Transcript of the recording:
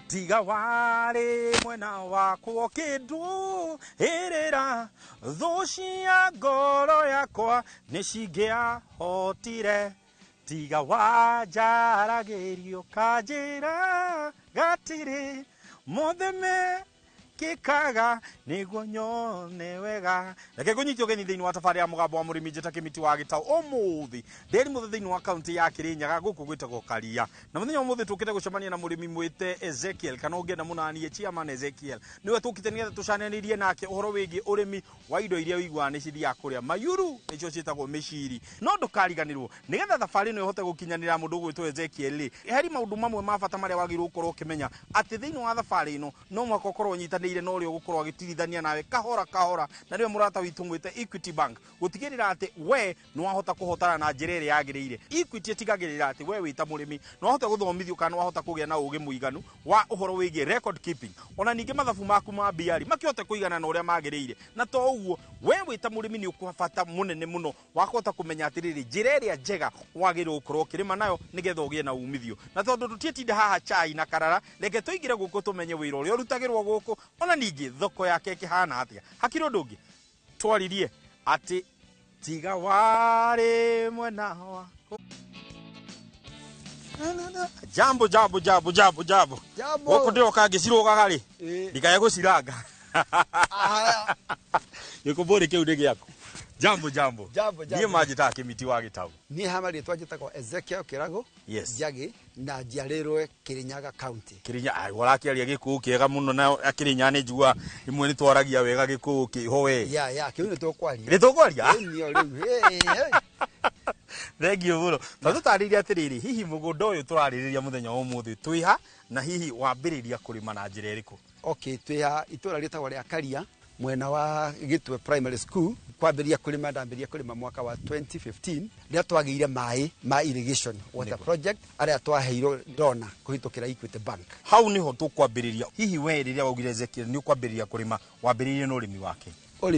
Tiga warĩ mwena wakwa ũkĩndũĩrĩra, thũ cia ngoro yakwa nĩ cingĩahotire. Tiga wanjaragĩrio kanjĩra gatirĩ mothe mekĩkaga nĩguo nyone wega. Reke ngũnyite ũgeni thĩinĩ wa tabarĩra ya Mũgambo wa Mũrĩmi, njĩta Kĩmiti wa Gĩtaũ. Ũmũthĩ ndĩri mũthĩ thĩinĩ wa kaunti ya Kĩrĩnyaga, gũkũ gwĩtagwo Karia, na mũthenya ũmũthĩ tũkĩte gũcemania na mũrĩmi mwĩte Ezekiel, kana ũngĩenda mũnanie Chairman Ezekiel. Nĩwe tũkĩte nĩgetha tũcananĩrie nake ũhoro wĩgiĩ ũrĩmi wa indo iria ũiguaga nĩ cithiaga kũrĩa mayuru, nĩcio ciĩtagwo mĩciri. No ndũkariganĩrwo, nĩgetha thabarĩ ĩno ĩhote gũkinyanĩra mũndũ ũgwĩtwo Ezekiel rĩ, heri maũndũ mamwe ma bata marĩa wagĩrĩirwo gũkorwo ũkĩmenya atĩ thĩinĩ wa thabarĩ ĩno no mũhaka ũkorwo ũnyitanĩire na ũrĩa ũgũkorwo agĩtirithania nawe kahora kahora, na nĩwe mũrata witũ mwĩte Equity Bank, gũtigĩrĩra atĩ we nĩ wahota kũhotana na njĩra ĩrĩa yagĩrĩire. Equity ĩtigagĩrĩra atĩ we wĩ ta mũrĩmi nĩ wahota gũthomithio kana nĩ wahota kũgĩa na ũgĩ mũiganu wa ũhoro wĩgiĩ record keeping, ona ningĩ mathabu maku ma mbia rĩ makĩhote kũigana na ũrĩa magĩrĩire. Na to ũguo, we wĩ ta mũrĩmi nĩ ũkwa bata mũnene mũno wa kũhota kũmenya atĩrĩrĩ, njĩra ĩrĩa njega wagĩrĩirwo gũkorwo ũkĩrĩma nayo nĩgetha ũgĩe na umithio. Na tondũ tũtiĩtinda haha chai na karara, reke tũingĩre gũkũ tũmenye wĩra ũrĩa ũrutagĩrwo gũkũ, ona ningĩ thoko yake ĩkĩhana atĩa. Hakiri ũndũ ũngĩ twaririe atĩ tiga warĩ mwena wa. Jambo, jambo, jambo, jambo, jambo. Jambo. Gũkũ ndĩroka ngĩcirũgaga rĩ, ndikae gũciranga. Gĩkũmbũrĩ kĩu nĩ gĩaku. Jambo, jambo. Jambo, jambo. Niĩ manjĩtaga Kĩmiti wa Gĩtaũ. Niĩ hama rĩtwa njĩtagwo Ezekiel Kĩrago Njagi, na njiarĩrwe Kĩrĩnyaga County. Kĩrĩnya ai ũrakĩaria Gĩkũyũ kĩega mũno, na Kĩrĩnyaga nĩ njiguaga imwe nĩ twaragia wega Gĩkũyũ kĩho we. Ya kĩu nĩ tũkwaria. Nĩ tũkwaria. Ĩnio rĩu. Hey, hey. Thengiũ mũno. Ta tũtarĩrie atĩrĩrĩ, hihi mũgũnda ũyũ tũrarĩrĩria mũthenya wa ũmũthĩ twĩ ha, na hihi wambĩrĩria kũrĩma na njĩra ĩrĩkũ? Okay, twĩ ha itũra rĩtagwo rĩa Karia, mwena wa Gĩtwe Primary School. Kwambĩrĩria kũrĩma, ndambĩrĩria kũrĩma mwaka wa 2015 rĩrĩa twagĩire maĩ ma irrigation water project arĩa twaheirwo dona kũhĩtũkĩra Equity Bank. Hau nĩho tũkwambĩrĩria. Hihi we rĩrĩa waugire Ezekiel nĩ ũkwambĩrĩria kũrĩma, wambĩrĩirie na ũrĩmi wake?